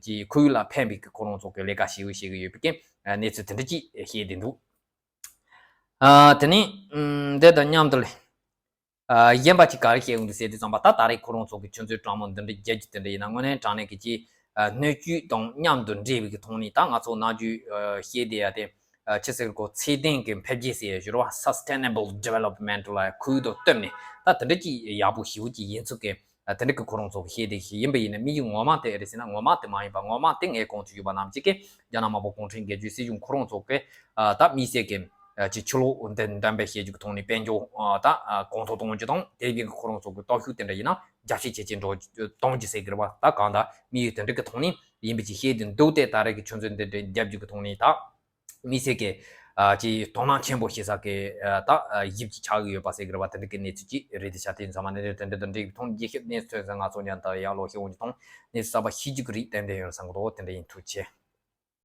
གི་ཁོར་ཡུག་ལ་ཕན་པའི་གི་ཁོ་རང་ཚོ་གི་ལས་ཀ་བྱེད་འོས་བྱེད་ཀྱི་ཡོད་པའི་གི་གནས་ཚུལ་དེ་འདྲ་ཅིག་བཤད་བསྡད་འདུག་ཨ་དེ་ནས་ཨམ་དེ་དང་མཉམ་དུ་ལས། ཨ་གཞན་པ་ཅིག་ག་རེ་བཤད་ཡོང་འདུག་ཟེར་དུས་ཙམ་པ། ད་ད་རེས་ཁོ་རང་ཚོ་གི་ཆུ་མཛོད་གྲང་མོ་འདི་འདྲ་རྒྱག་རྒྱུ་དེ་འདྲ་ཡིན་ན། དངོས་གནས་དྲང་གནས་ཀྱི་ཅིག་ཨ་སྣོད་བཅུད་དང་མཉམ་དུ་འབྲེལ་བའི་གི་ཐོག་ནས། ད་ང་ཚོ་ནམ་རྒྱུན་ཨ་བཤད་བསྡད་ཡ་དེ་ཨ་ཆི་ཟེར་གོ། ཚད་ལྡན་གྱི་འཕེལ་རྒྱས་ཟེར་ཡ་ཞུ་ར་བ། Sustainable Development ལ་ཁོར་ཡུག་དང་བསྟུན་ནས་ད་དེ་འདྲ་ཅིག་ཡག་པོ་ཞེ་པོ་ཅིག་ཡིན་ཚུལ་གི་ཨ་དེ་འདྲ་གི་ཁོ་རང་ཚོ་གི་བཤད་བསྡད་ཞིག་ཡིན་པ་ཡིན་ན། དམིགས་ཡུལ་ངོ་མ་དེ་ཨེ་རེད་ཟེར་ན། ངོ་མ་དེ་མ་ཡིན་པ། ངོ་མ་དེ་ངས་གོང་དུ་ཞུས་པ་ནང་བཞིན་གི་རྒྱ་ནག་དམར་པོ་གུང་ཁྲན་སྒེར་གཅོད་སྲིད་གཞུང་ཁོ་རང་ཚོ་གི་ཨ་ད་དམིགས་བསལ་གྱི་ཨ་ཅིག་ཆུ་ལོག་འདི་འགྲེམས་སྤེལ་བྱེད་རྒྱུ་གི་ཐོག་ནས་དཔལ་འབྱོར་ཨ་ད་ཨ་གོང་མཐོར་གཏོང་རྒྱུ་དང་། དེ་བཞིན་གྱི་ཁོ་རང་ཚོ་གི་སྟོབས་ཤུགས་དེ་འདྲ་ཡིན་ན་རྒྱ་སྐྱེད་བྱེད་ཀྱི་འགྲོ་གཏོང་རྒྱུ་ཟེར་གི་རེད་བ། ད་གང་ལྟར་དམིགས་ཡུལ་དེ་འདྲ་གི་ཐོག་ནས་ཡིན་པ་ཅིག་བཤད་དེ་འདུག་སྟེ། ད་རེས་ཀྱི་ཆུ་མཛོད་འདི་འདྲ་རྒྱག་རྒྱུ་གི་ཐོག་ནས་ད་དམིགས་བསལ་གྱི་ཨ་ཅིག་དོ་སྣང་ཆེན་པོ་བྱེད་ས་གི་ཨ་ད་ཨ་དབྱིབས་ཅིག་ཆགས་ཀྱི་ཡོད་པ་ཟེར་གི་རེད་བ། དེ་འདྲ་གི་གནས་ཚུལ་ཅིག་རེད། དེ་ཆ་དེ་ཚང་མ་གནས་ཚུལ་དེ་འདྲ་དང་འབྲེལ་གྱི་ཐོག་ནས་རྒྱས་བཤད་གནས་ཚུལ་ཚང་ང་ཚོ་མཉམ་དུ་ཡར་ལོག་བྱེད་འོང་རྒྱུ་དང་། གནས་ཚུལ་གསར་པ་ཤེས་རྒྱུ་གི་རིགས་ཏན་ཏན་ཡོད་བསམ་གི་འདུག་དེ་འདྲ་ཡིན། ཐུགས་རྗེ་ཆེ།